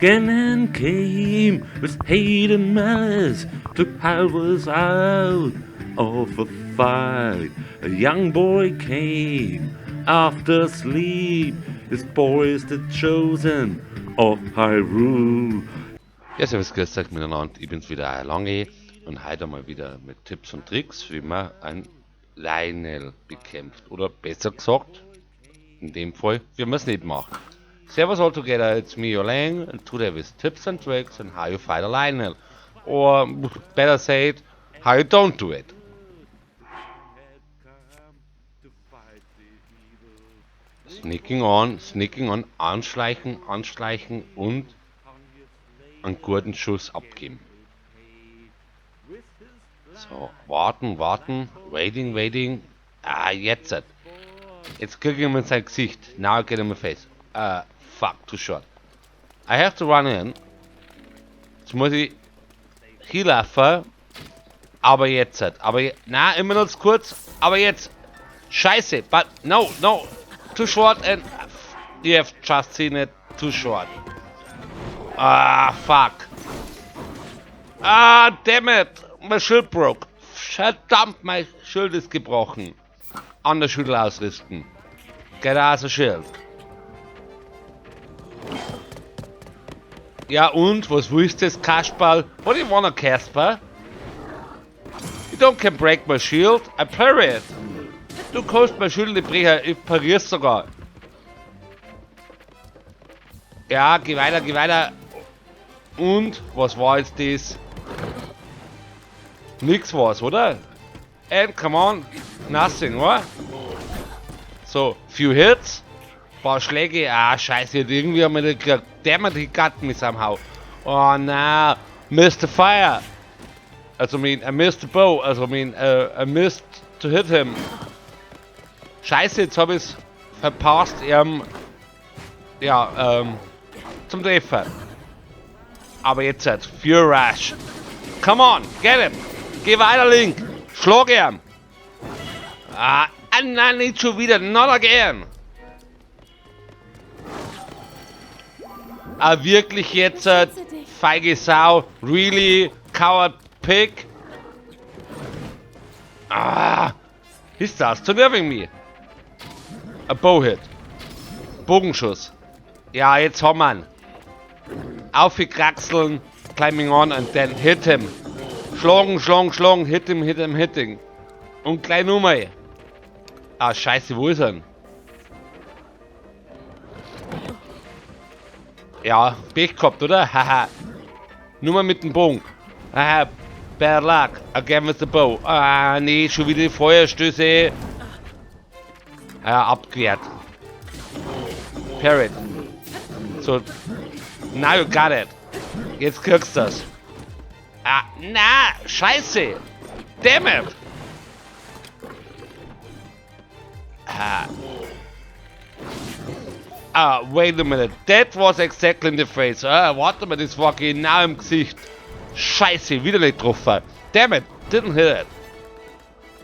Ganon came with hate and malice to us out of a fight. A young boy came after sleep. This boy is the chosen of Hyrule. Ja, servus, grüß euch miteinander, ich bin's wieder, euer Lange, und heute mal wieder mit Tipps und Tricks, wie man ein Lynel bekämpft. Oder besser gesagt, in dem Fall, wie man es nicht macht. Servus all together, it's me, your Lang, and today with tips and tricks on how you fight a Lynel. Or, better said, how you don't do it. Sneaking on, anschleichen, anschleichen und einen guten Schuss abgeben. So, warten, warten, waiting, waiting. Ah, jetzt. Jetzt krieg ich ihm in sein Gesicht. Now I get him in the face. Fuck, too short. I have to run in. Jetzt muss ich hinlaufen. Aber jetzt. Aber na, immer noch zu kurz. Aber jetzt. Scheiße, but no, no. Too short and you have just seen it. Too short. Ah, fuck. Ah, damn it. My shield broke. Verdammt, mein Schild ist gebrochen. An der Schild ausrüsten. Get out the shield. Ja und, was willst du jetzt, Kasperl? What do you wanna, Kasper? You don't can break my shield, I parry it. Du kannst mein Schild nicht brechen, ich parier's sogar. Ja, geh weiter, geh weiter. Und, was war jetzt das? Nix war's, oder? And come on, nothing, oder? So, few hits. Paar Schläge, ah, scheiße, irgendwie haben wir das gekriegt. Damn it, he got me somehow. Oh, na, missed the fire. Also, I mean, I missed the bow. Also, I mean, I missed to hit him. Scheiße, jetzt hab ich's verpasst, ihm, ja, zum Treffen. Aber jetzt halt, Fury Rush. Come on, get him. Geh weiter, Link. Schlag ihn. Ah, nein, nicht schon wieder. Not again. Ah, wirklich jetzt, feige Sau. Really? Coward Pig? Ah, he starts to nerving me. A bow hit. Bogenschuss. Ja, jetzt haben wir ihn. Aufgekraxeln, climbing on and then hit him. Schlagen, schlagen, schlagen, hit him, hit him, hitting. Und gleich nochmal. Ah, scheiße, wo ist er denn? Ja, Pech gehabt, oder? Haha. Nur mal mit dem Bogen. Haha, bad luck. Again with the bow. Ah, nee, schon wieder die Feuerstöße. Ja, abgewehrt. Parrot. So, now you got it. Jetzt kriegst du das. Ah, na, scheiße. Damn it. Ah. Ah, wait a minute. That was exactly in the face. Ah, warte mal, das war genau im Gesicht. Scheiße, wieder nicht getroffen. Damn it, didn't hit it.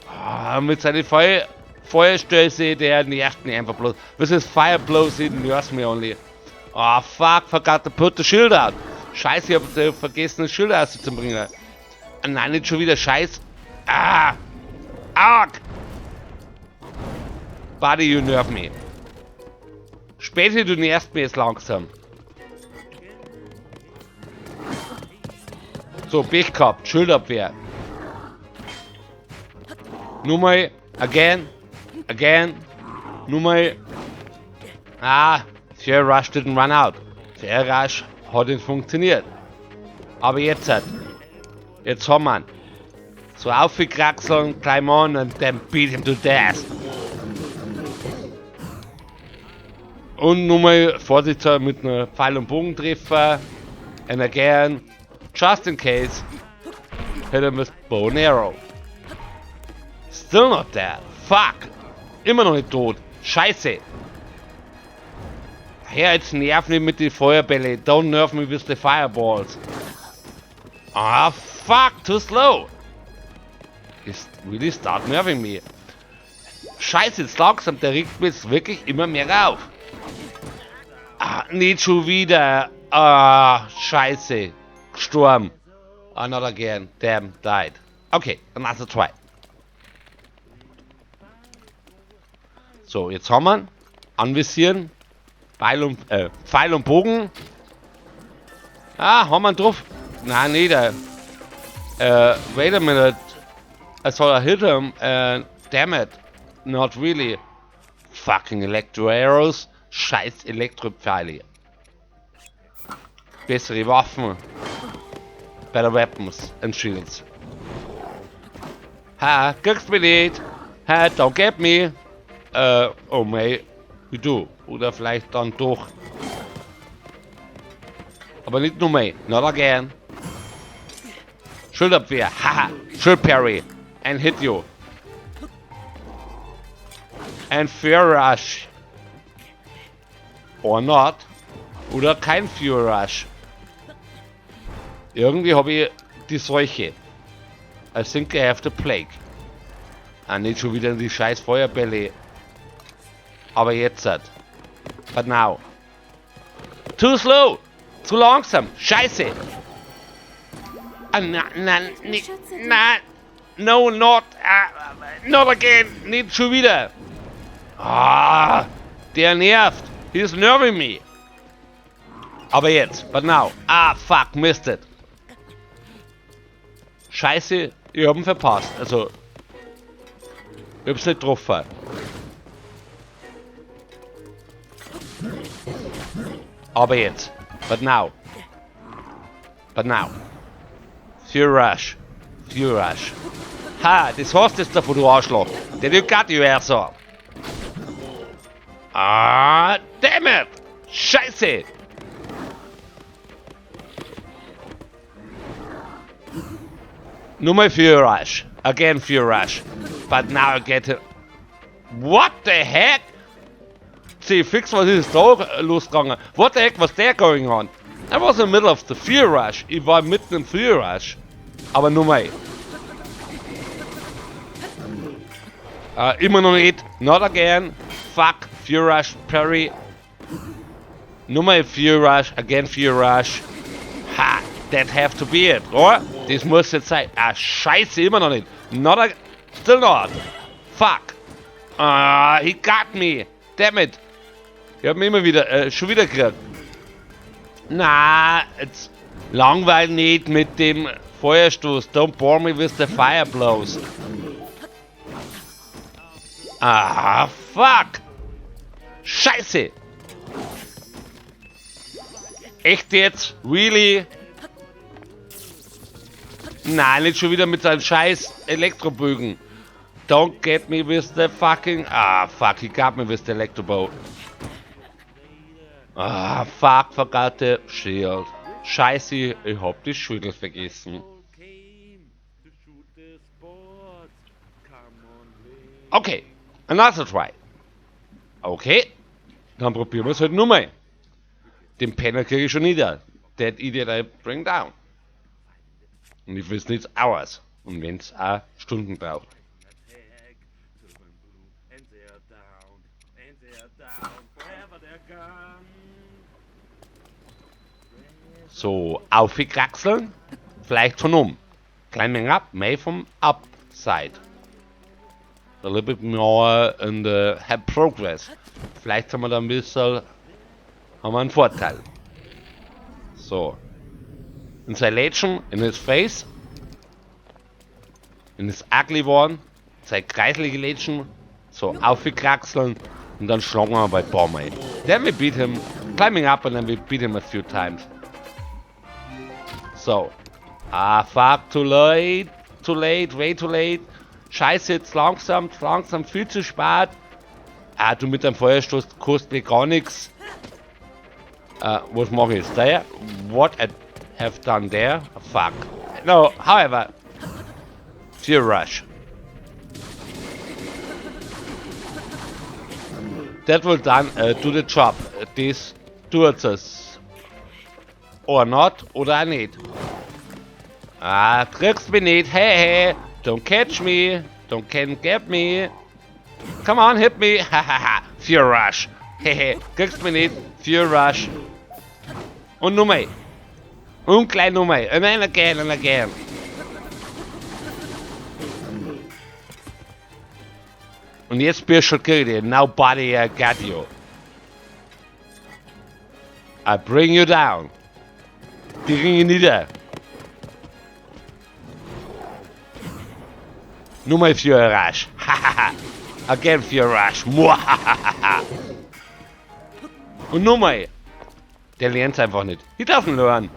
Ah, mit seinen Feuerstöße, der nervt mich einfach bloß. Was ist Fire Blows in nerves me only. Ah, fuck, forgot to put the shield out. Scheiße, ich hab vergessen, das Schild auszubringen. Ah, nein, nicht schon wieder Scheiß. Ah! Arg! Buddy, you nerve me. Später, du nervst mir jetzt langsam. So, Pech gehabt. Schildabwehr. Nur mal. Again. Again. Nur mal. Ah, Fury Rush didn't run out. Fury Rush hat nicht funktioniert. Aber jetzt halt. Jetzt haben wir ihn. So aufgekraxeln, climb on and then beat him to death. Und nochmal vorsichtshalber mit einer Pfeil- und Bogentreffer. And again, just in case, hit him with bow and arrow. Still not dead. Fuck. Immer noch nicht tot. Scheiße. Herr, jetzt nerv mich mit den Feuerbälle. Don't nerf me with the fireballs. Ah, fuck, too slow. It's really start nerving me. Scheiße, jetzt langsam, der regt mich jetzt wirklich immer mehr auf. Ah, nicht schon wieder. Ah, scheiße. Gestorben. Ah, not again. Damn, died. Okay, another try. So, jetzt haben wir ihn. Anvisieren. Pfeil und Bogen. Ah, haben wir ihn drauf? Nein, nicht. Wait a minute. I saw I hit him and damn it. Not really. Fucking Electro Arrows. Scheiß Elektropfeile. Bessere Waffen. Better weapons and shields. Ha, kriegst mich nicht. Ha, don't get me. Oh mei, wie du. Oder vielleicht dann doch. Aber nicht nur mehr. Not again. Schildabwehr. Haha. Shield parry. And hit you. And Fury Rush. Or not. Oder kein Fury Rush. Irgendwie habe ich die Seuche. I think I have the plague. Ah, nicht schon wieder die scheiß Feuerbälle. Aber jetzt halt. But now. Too slow! Zu langsam! Scheiße! Ah, na, na, ni, na, no, not, not again! Nicht schon wieder! Ah, der nervt! He's nerving me! Aber jetzt, but now. Ah, fuck, missed it. Scheiße, ich hab ihn verpasst. Also, ich hab's nicht getroffen. Aber jetzt. But now. But now. Fury Rush. Fury Rush. Ha, das hast du jetzt davon, du Arschloch. Der you got you, asshole. Ah, damn it! Scheiße! Nur mal Fury Rush. Again Fury Rush. But now I get it. What the heck? See, fix, was ist da losgegangen? What the heck was there going on? I was in the middle of the Fury Rush. Ich war mitten im Fury Rush. Aber nur mal. Immer noch nicht. Not again. Fuck. Fury Rush. Parry. Nur mal Fury Rush. Again Fury Rush. Ha. That have to be it, oder? Das muss jetzt sein. Ah, scheiße, immer noch nicht. Not a, still not. Fuck. Ah, he got me. Damn it. Ich hab mich immer wieder, schon wieder gekriegt. Na, jetzt langweil nicht mit dem Feuerstoß. Don't bore me with the fire blows. Ah, fuck. Scheiße. Echt jetzt? Really? Nein, nicht schon wieder mit seinen scheiß Elektrobögen. Don't get me with the fucking... Ah, fuck, he got me with the electrobow. Ah, fuck, forgot the shield. Scheiße, ich hab die Schüttel vergessen. Okay, another try. Okay, dann probieren wir es halt nur mal. Den Penner kriege ich schon nieder. That idiot I bring down. Und ich weiß nicht hours. Und wenn's auch Stunden braucht. So, aufgekraxeln. Vielleicht von um. Climbing up, may from upside. A little bit more in the have progress. Vielleicht haben wir da ein bisschen, haben wir einen Vorteil. So. In sein Lädchen, in his face. In his ugly one. Sein kreislige Lädchen. So, aufgekraxeln. Und dann schlagen wir bei Baum ein. Then we beat him, climbing up and then we beat him a few times. So. Ah, fuck, too late, way too late. Scheiße, jetzt langsam, langsam, viel zu spät. Ah, du mit deinem Feuerstoß kostet mir gar nichts. Was mache ich jetzt da? What I have done there? Fuck. No, however. Fury Rush. That will done, do the job. Das tut es. Or not, oder auch nicht. Ah, kriegst mich nicht. Hey, hey. Don't catch me. Don't can get me. Come on, hit me. Hahaha. Fury Rush. Hehe. Kriegst mich nicht. Fury Rush. Und nochmal. Und gleich nochmal. And then again and again. Und jetzt bist du schon krieg. Now buddy, I got you. I bring you down. Die ringe nieder. Nur mal Fury Rush. Hahaha. Again Fury Rush. Muahahaha. Und nochmal. Der lernt's einfach nicht. He doesn't learn.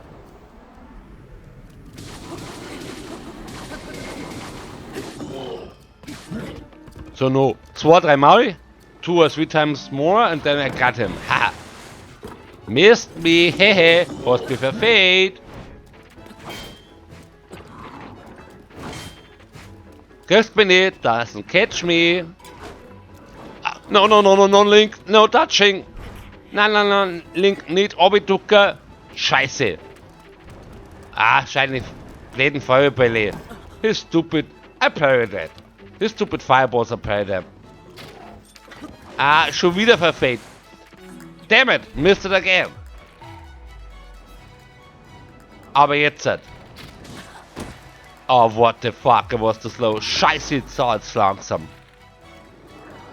So, no. 2, 3 Mal. 2 or 3 times more and then I got him. Ha! Missed me, hehe. Hast mich verfehlt. Kriegst mich nicht, doesn't catch me. Ah, no, no, no, no, no, Link, no touching. Nein, nein, nein, Link, nicht abducken. Scheiße. Ah, scheine blöden Feuerbälle. He's stupid. I parried that. His stupid fireballs are parried them. Ah, schon wieder verfehlt. Damn it, missed it again. Aber jetzt halt. Oh, what the fuck, was das los? Scheiße, jetzt jetzt langsam.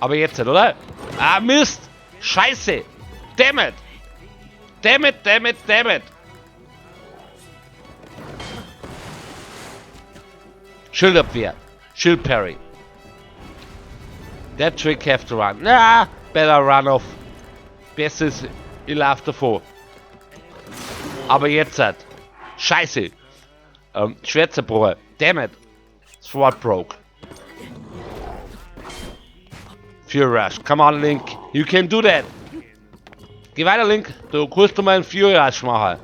Aber jetzt halt, oder? Ah, Mist! Scheiße! Damn it! Damn it, damn it, damn it! Schildabwehr. Shield parry. That trick have to run. Na, better run off. Besser ist, ich lauf davor. Aber jetzt halt. Scheiße. Schwert zerbrochen. Damn it. Sword broke. Fury Rush. Come on, Link. You can do that. Geh weiter, Link. Du kannst mal einen Fury Rush machen.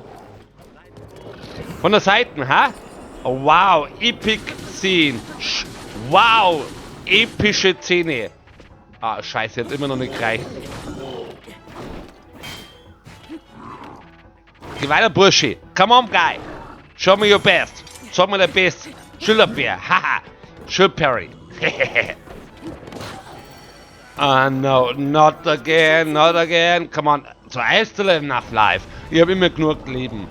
Von der Seite, ha? Oh, wow. Epic Scene. Wow. Epische Szene. Ah, scheiße. Hat immer noch nicht gereicht. Geh weiter, Bursche. Come on, guy. Show me your best. Show me the best. Schildabwehr. Haha. Shield parry. Ah, no, not again, not again. Come on. So, I still have enough life. Ich hab immer genug Leben.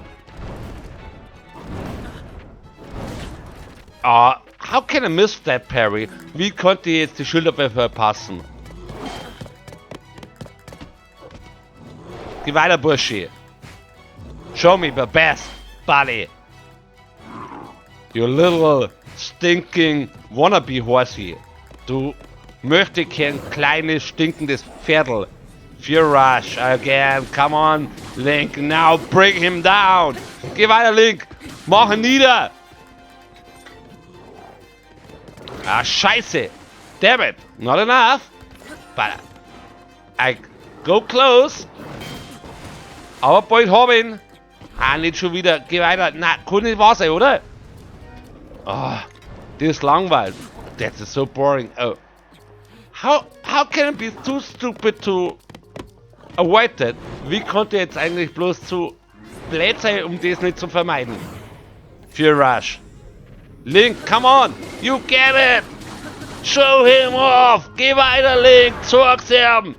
Ah, how can I miss that parry? Wie konnte ich jetzt die Schildabwehr verpassen? Geh weiter, Bursche. Show me the best, buddy. You little stinking wannabe horsey. Du möchtegern kleines stinkendes Pferdl. Fury Rush again. Come on, Link. Now bring him down. Geh weiter, Link. Mach ihn nieder. Ah, scheiße. Damn it. Not enough. But I go close. Aber bald hab ihn. Ah, nicht schon wieder. Geh weiter. Na, kann nicht wahr sein, oder? Oh, das ist langweilig. That is so boring. Oh. How can it be too stupid to avoid that? Wie konnte jetzt eigentlich bloß zu blöd sein, um das nicht zu vermeiden? Fury Rush. Link, come on! You get it! Show him off! Geh weiter, Link! Zeig's ihm!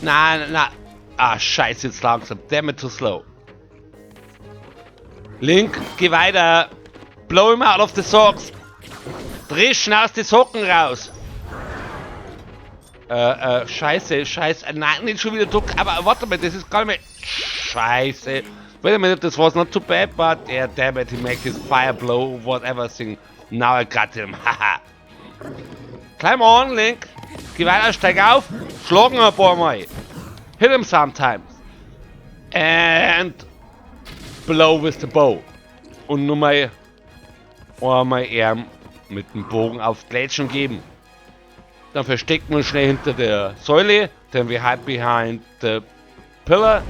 Nein, nein. Ah, scheiße, jetzt langsam. Damn it, too slow. Link, geh weiter. Blow him out of the socks. Dreh aus die Socken raus. Scheiße, scheiße. Nein, nicht schon wieder Druck. Aber warte mal, das ist gar nicht mehr... Scheiße. Wait a minute, this was not too bad, but yeah, damn it, he make his fire blow, whatever thing. Now I got him, haha. Climb on, Link. Geh weiter, steig auf. Schlagen ein paar Mal. Hit him sometimes. And blow with the bow. Und nur mal einmal ihm mit dem Bogen auf Glätschen geben. Dann versteckt man schnell hinter der Säule. Then we hide behind the pillar.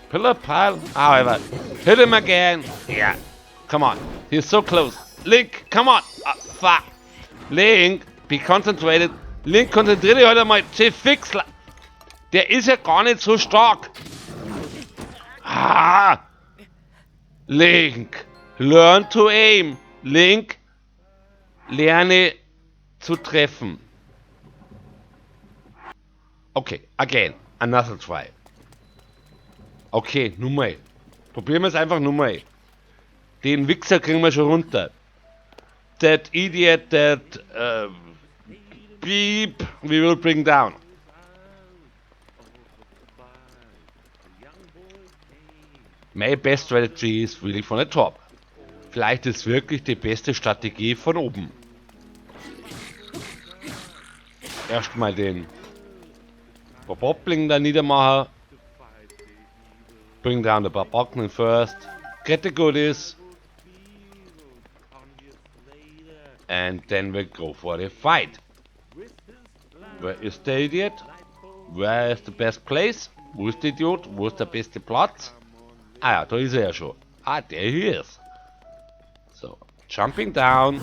Pillar pile? However, hit him again. Yeah. Come on. He's so close. Link, come on. Ah, fuck. Link, be concentrated. Link, konzentrier dich heute mal. Fix. Der ist ja gar nicht so stark. Ah. Link, learn to aim. Link, lerne zu treffen. Okay, again, another try. Okay, nochmal. Probieren wir es einfach nochmal. Den Wichser kriegen wir schon runter. That idiot, that beep, we will bring down. My best strategy is really from the top. Vielleicht ist wirklich die beste Strategie von oben. Erstmal den Boblin da niedermachen. Bring down the Bokoblin first. Get the goodies. And then we go for the fight. Where is the idiot? Where is the best place? Wo ist der Idiot? Wo ist der beste Platz? Ah ja, da ist er ja schon. Ah, there he is. So, jumping down.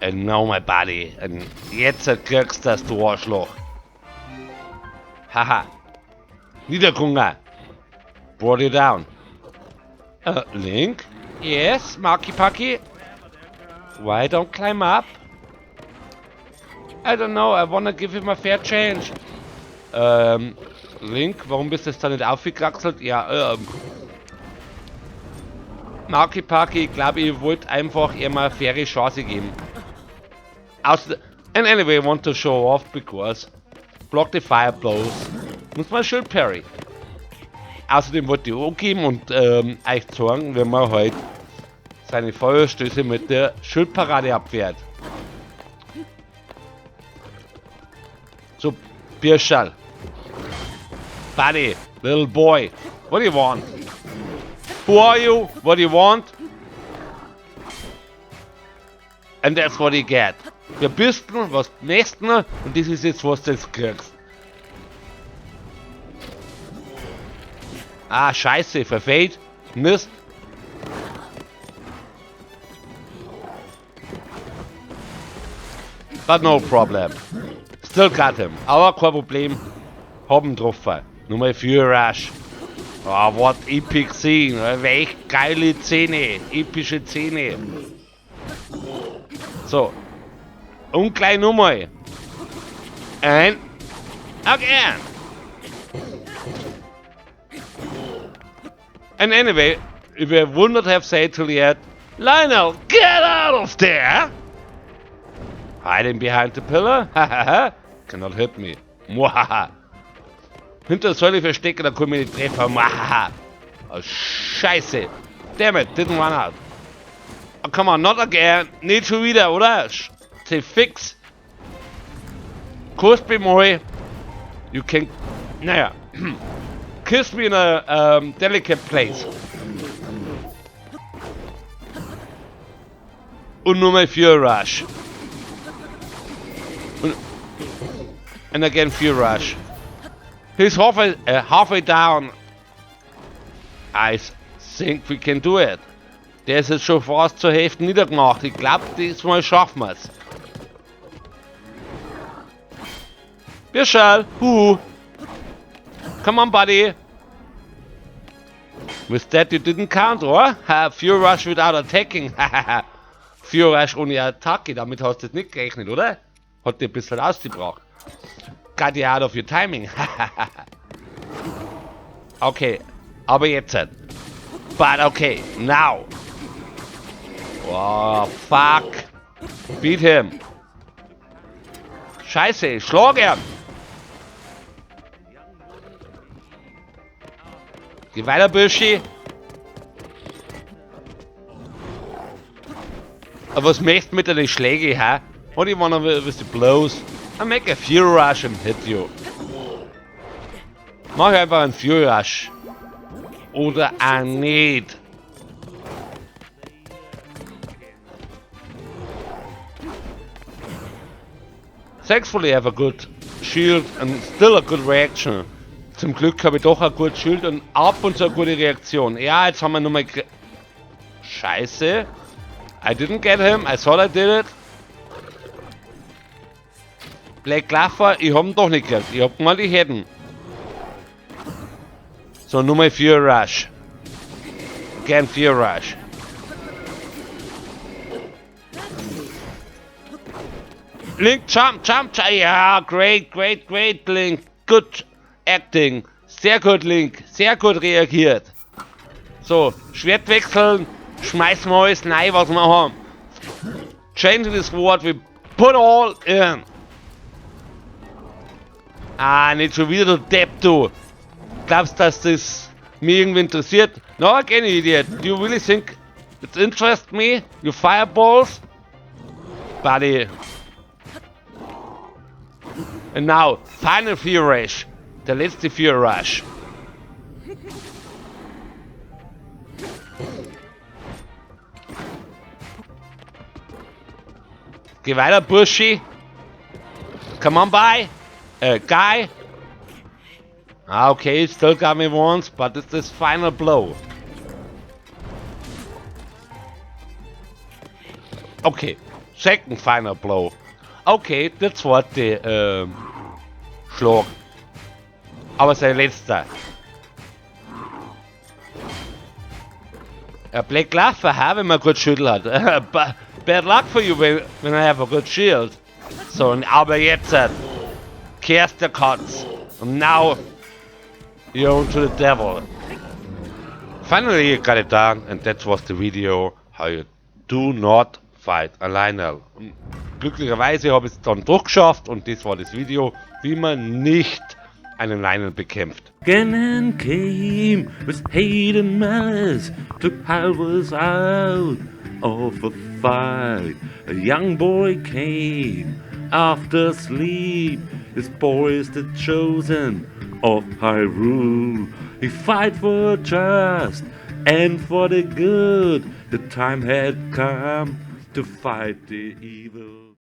And now my buddy. Und jetzt kriegst du das, du Arschloch. Haha. Niedergerungen. Brought you down. Link? Yes, Marky Parky? Why don't climb up? I don't know, I wanna give him a fair chance. Link, warum bist du jetzt da nicht aufgekraxelt? Ja, Marky Parky, ich glaube, ich wollte einfach ihm eine faire Chance geben. Außer, and anyway, I want to show off because block the fire blows. Muss man schön parry. Außerdem wollte ich angeben und euch zeigen, wenn man halt seine Feuerstöße mit der Schildparade abwehrt. So, Birschall. Buddy, little boy, what do you want? Who are you? What do you want? And that's what you get. Wer bist du? Was möchtest du? Und das ist jetzt, was du jetzt kriegst. Ah, scheiße, verfehlt. Mist. But no problem. Still got him. Aber kein Problem. Haben getroffen. Nummer 4 Rush. Oh, what epic scene. Welch geile Szene. Epische Szene. So. Und gleich nochmal. And again. And anyway, if I would not have said to Liet, Lionel, get out of there! Hiding behind the pillar? Hahaha. Cannot hit me. Muahaha. Hinter der Säule verstecken, da kann ich mich nicht treffen. Muahaha. Oh, Scheiße. Damn it, didn't run out. Oh, come on, not again. Nicht schon wieder, oder? Fix. Kuss mich mal. You can... Naja. Kiss me in a delicate place. Und Nummer 4 Rush. And again Fury Rush. He's halfway down. I think we can do it. Der ist jetzt schon fast zur Hälfte niedergemacht. Ich glaube, diesmal schaffen wir's. Birschall, hu. Come on, buddy. With that you didn't count, or? Ha, Fury Rush without attacking. Fury Rush ohne Attacke, damit hast du jetzt nicht gerechnet, oder? Hat dir ein bisschen ausgebracht. Got you out of your timing. Okay, aber jetzt. But okay, now. Oh, fuck. Beat him. Scheiße, schlag ihn. Geh weiter, Büschi. Aber was möchtest du mit den Schlägen, hä? What do you wanna with the blows? I make a Fury Rush and hit you. Mach einfach einen Fury Rush. Oder auch nicht. Thankfully I have a good shield and still a good reaction. Zum Glück habe ich doch ein gutes Schild und ab und zu eine gute Reaktion. Ja, jetzt haben wir nochmal Scheiße. I didn't get him. I thought I did it. Black Clover, ich hab ihn doch nicht gekriegt. Ich hab mal die hätten. So, Nummer 4 Rush. Again 4 Rush. Link, jump, jump, jump. Yeah, great, great, great, Link. Good acting. Sehr gut, Link. Sehr gut reagiert. So, Schwert wechseln. Schmeißen wir alles rein, was wir haben. Change the sword, we put all in. Ah, nicht schon wieder, du Depp, du. Glaubst, dass das mich irgendwie interessiert? No, again, idiot. Do you really think it interests me? You fireballs? Buddy. And now, final Fear Rush. Der letzte Fear Rush. Geh weiter, Burschi. Come on by. Guy. Ah, okay, still got me once, but it's this final blow. Okay, second final blow. Okay, das war der Schlag. Aber sein letzter. A black luck for having a good shield hat. Bad luck for you when I have a good shield. So, aber jetzt kehrst der Katz. And now you're on to the devil. Finally you got it done, and that was the video how you do not fight a Lynel. Glücklicherweise habe ich es dann doch geschafft und das war das Video, wie man nicht einen Lynel bekämpft. Ganon came with hate and malice, took Hyrule's out of a fight. A young boy came after sleep. This boy is the chosen of Hyrule. He fight for just and for the good. The time had come to fight the evil.